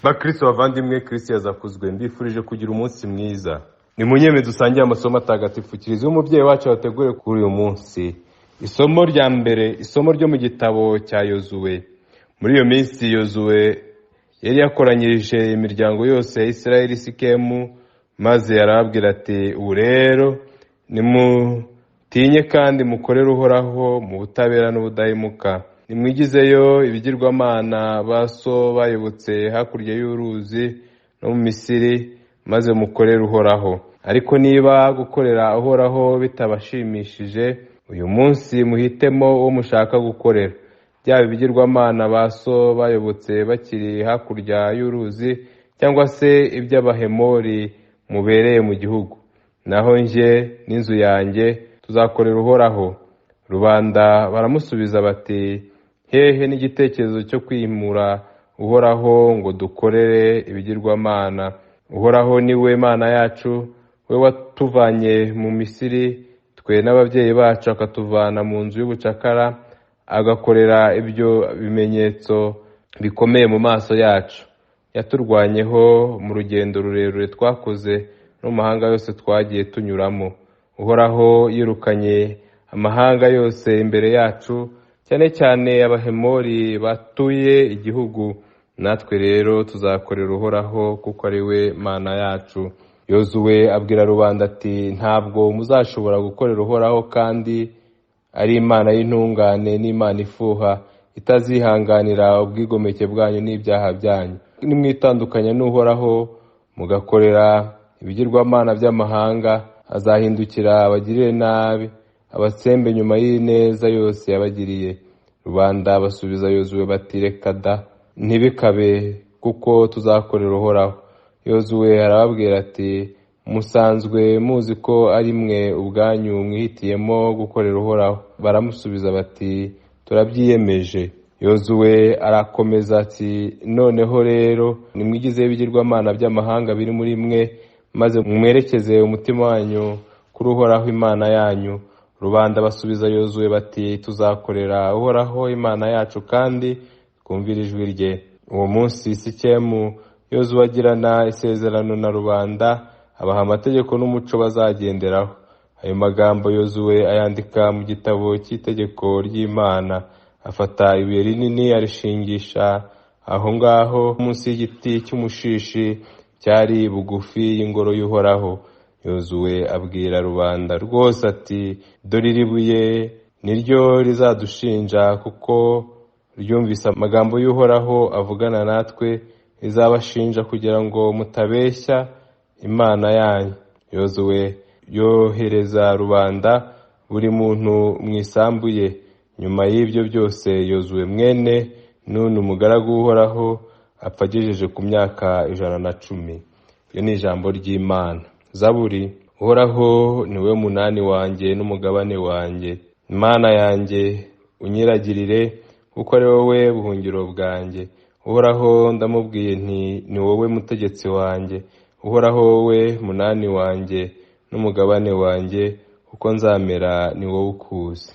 Bakristo bavandimwe, Kristo yazakuzwe, mbifurije kugira umunsi mwiza. Nimunyeme dusangire amasomo atagatifu Kiliziya umubyeyi wacu yateguriye kuri uyu munsi. Isomo rya mbere, isomo ryo mu gitabo cya Yozuwe. Muri iyo minsi Yozuwe yari yakoranyirije imiryango yose ya Isirayeli Sikemu, maze arababwira ati: ubu rero nimutinye kandi mukorere Uhoraho mu butabera n'ubudahemuka. Nimwigizeyo ibigirwamana ba so bayobotse hakurya y'uruzi no mu Misiri, maze mukorere Uhoraho. Ariko niba gukorera Uhoraho bitabashimishije, uyu munsi muhitemo uwo mushaka gukorera, byaba ibigirwamana ba so bayobotse bakiri hakurya y'uruzi, cyangwa se iby'Abahemori mubereye mu gihugu. Naho njye n'inzu yanjye tuzakorera Uhoraho. Rubanda baramusubiza bati: hehe n'igitekerezo cyo kwimura Uhoraho ngo dukorere ibigirwamana. Uhoraho ni we Mana yacu, we watuvanye mu Misiri, twe n'ababyeyi bacu, akatuvana mu nzu y'ubucakara, agakorera ibyo bimenyetso bikomeye mu maso yacu. Yaturwanyeho mu rugendo rurerure twakoze no mu mahanga yose twagiye tunyuramo. Uhoraho yirukanye amahanga yose imbere yacu, cyane cyane Abahemori batuye igihugu. Natwe rero tuzakorera Uhoraho kuko ari we Mana yacu. Yozuwe abwira rubanda ati: ntabwo muzashobora gukorera Uhoraho kandi ari Imana y'intungane n'Imana ifuha, itazihanganira ubwigomeke bwanyu n'ibyaha byanyu. Nimwitandukanya n'Uhoraho mugakorera ibigirwamana by'amahanga, azahindukira abagirire nabi, abatsembe nyuma y'ineza yose yabagiriye. Rubanda basubiza Yozuwe bati: reka da, ntibikabe, kuko tuzakorera Uhoraho. Yozuwe arababwira ati: musanzwe muzi ko ari mwe ubwanyu mwihitiyemo gukorera Uhoraho. Baramusubiza bati: turabyiyemeje. Yozuwe arakomeza ati: noneho rero nimwigizeyo ibigirwamana by'amahanga biri muri mwe, maze mwerekeze umutima wanyu kuri Uhoraho Imana yanyu. Rubanda basubiza Yozuwe bati: tuzakorera Uhoraho Imana yacu kandi twumvire ijwi rye. Uwo munsi Sikemu Yozuwe agirana isezerano na rubanda, abaha amategeko n'umuco bazagenderaho. Ayo magambo Yozuwe ayandika mu gitabo cy'itegeko ry'Imana. Afata ibuye rinini arishingisha aho ngaho munsi y'igiti cy'umushishi cyari bugufi y'ingoro y'Uhoraho. Yozuwe abwira rubanda rwose ati: dore iri buye niryo rizadushinja, kuko ryumvise amagambo y'Uhoraho avugana natwe, rizabashinja kugira ngo mutabeshya Imana yanyu. Yozuwe yohereza rubanda buri muntu mu isambu ye. Nyuma y'ibyo byose Yozuwe mwene Nuni umugaragu w'Uhoraho apfa agejeje ku myaka 110. Iyo ni ijambo ry'Imana. Zaburi. Uhoraho ni we munani wanjye n'umugabane wanjye, Imana yanjye unyiragirire, kuko ari wowe buhungiro bwanjye. Uhoraho ndamubwiye nti: ni wowe mutegetsi wanjye. Uhoraho wowe munani wanjye n'umugabane wanjye, uko nzamera ni wowe ukuzi.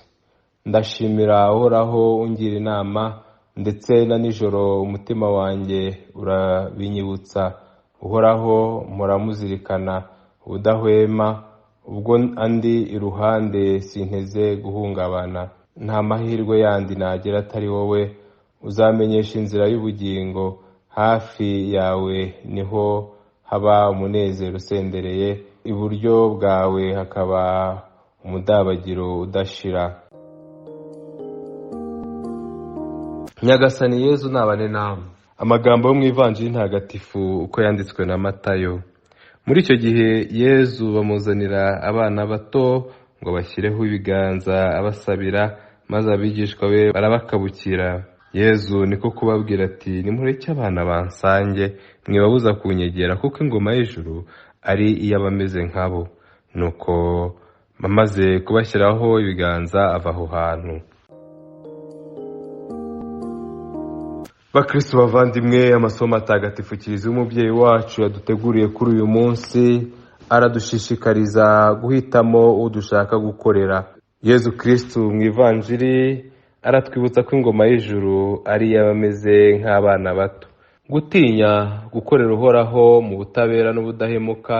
Ndashimira Uhoraho ungira inama, ndetse na nijoro umutima wanjye urabinyibutsa. Uhoraho muramuzirikana ubudahwema, ubwo andi iruhande sinteze guhungabana. Nta mahirwe yandi nagira atari wowe, uzamenyesha inzira y'ubugingo. Hafi yawe niho haba umunezero usendereye, iburyo bwawe hakaba umudabagiro udashira. Nyagasani Yezu nabane namwe. Amagambo yo mu Ivanjiri ntagatifu uko yanditswe na Matayo. Muri icyo gihe Yezu bamuzanira abana bato ngo bashyireho ibiganza abasabira, maze abigishwa be barabakabukira. Yezu niko kubabwira ati: nimureke abana bansange, mwibabuza kunyegera, kuko ingoma y'ijuru ari iy'abameze nkabo. Nuko bamaze kubashyiraho ibiganza ava aho hantu. Bakristo bavandimwe, amasomo atagatifu Kiliziya umubyeyi wacu yaduteguriye kuri uyu munsi aradushishikariza guhitamo udushaka gukorera. Yezu Kristu mu Ivanjiri aratwibutsa ko ingoma y'ijuru ari iy'abameze nk'abana bato. Gutinya gukorera Uhoraho mu butabera n'ubudahemuka,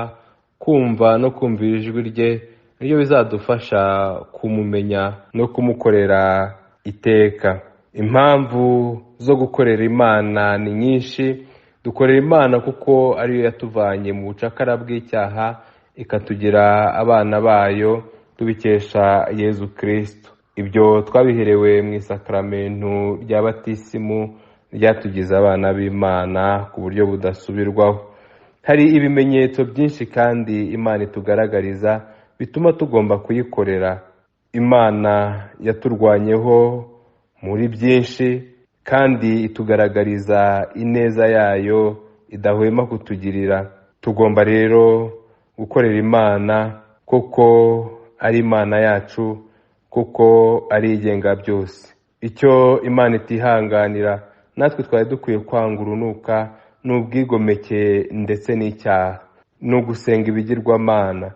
kumva no kumvira ijwi rye, nibyo bizadufasha kumumenya no kumukorera iteka. Impamvu zo gukorera Imana ni nyinshi. Dukorera Imana kuko ariyo yatuvanye mu bucakara bw'icyaha, ikatugira abana bayo, tubikesha Yezu Kristo. Ibyo twabiherewe mu isakaramentu rya batisimu ryatugize abana b'Imana ku buryo budasubirwaho. Hari ibimenyetso byinshi kandi Imana itugaragariza bituma tugomba kuyikorera. Imana yaturwanyeho muri byinshi kandi itugaragariza ineza yayo idahwema kutugirira. Tugomba rero gukorera Imana kuko ari Imana yacu, kuko ari igenga byose. Icyo Imana itihanganira natwe twari dukwiye kwanga urunuka ni ubwigomeke ndetse n'icyaha, ni ugusenga ibigirwamana,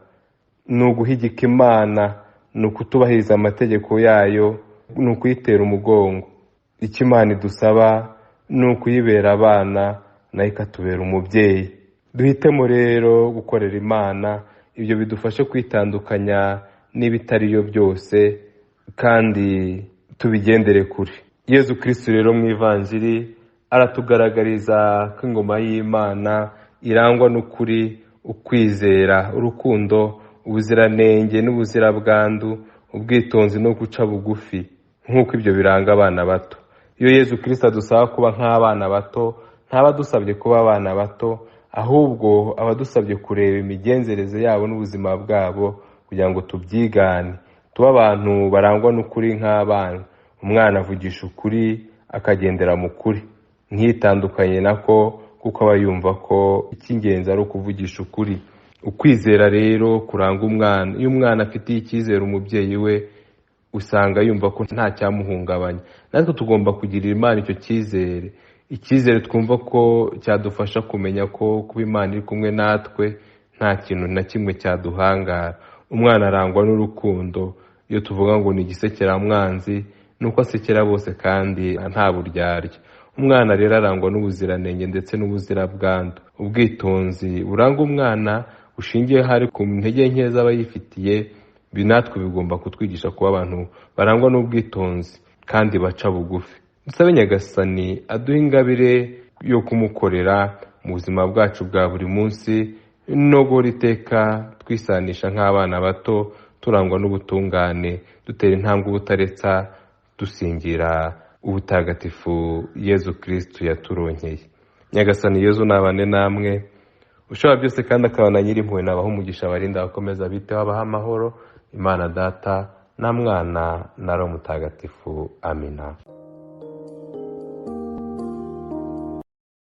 ni uguhigika Imana, ni ukutubahiriza amategeko yayo, ni ukuyitera umugongo. Icyo Imana idusaba ni ukuyibera abana, nayo ikatubera umubyeyi. Duhitemo rero gukorera Imana, ibyo bidufashe kwitandukanya n'ibitari yo byose kandi tubigendere kure. Yezu Kristo rero mu ivanjiri aratugaragariza ko ingoma y'Imana irangwa n'ukuri, ukwizera, urukundo, ubuziranenge n'ubuzirabwandu, ubwitonzi no guca bugufi, nk'uko ibyo biranga abana bato. Iyo Yezu Kristo adusaba kuba nk'abana bato, ntaba adusabye kuba abana bato, ahubwo aba adusabye kureba imigenzereze yabo n'ubuzima bwabo kugira ngo tubyigane, tube abantu barangwa n'ukuri nk'abana. Umwana avugisha ukuri akagendera mu kuri, ntitandukanye nako, kuko aba yumva ko icy'ingenzi ari ukuvugisha ukuri. Ukwizera rero kuranga umwana. Iyo umwana afitiye icyizere umubyeyi we, usanga yumva ko nta cyamuhungabanya. Natwe tugomba kugirira Imana icyo cyizere, icyizere twumva ko cyadufasha kumenya ko kuba Imana iri kumwe natwe nta kintu na kimwe cyaduhangara. Umwana arangwa n'urukundo. Iyo tuvuga ngo ni igisekeramwanzi, ni uko asekera bose kandi nta buryarya. Umwana rero arangwa n'ubuziranenge ndetse n'ubuzirabwandu. Ubwitonzi buranga umwana bushingiye hari ku ntege nke z'aba yifitiye, natwe bigomba kutwigisha kuba abantu barangwa n'ubwitonzi kandi baca bugufi. Dusabe Nyagasani aduhe ingabire yo kumukorera mu buzima bwacu bwa buri munsi, no guhora iteka twisanisha nk'abana bato, turangwa n'ubutungane, dutera intambwe ubutaretsa, dusingira ubutagatifu Yezu Kristo yaturonkeye. Nyagasani Yezu nabane namwe, ushobora byose kandi akaba na nyir'impuhwe, nabaha umugisha, abarinda, abakomeza, biteho, abaha amahoro. Imana Data na Mwana na Roho Mutagatifu. Amina.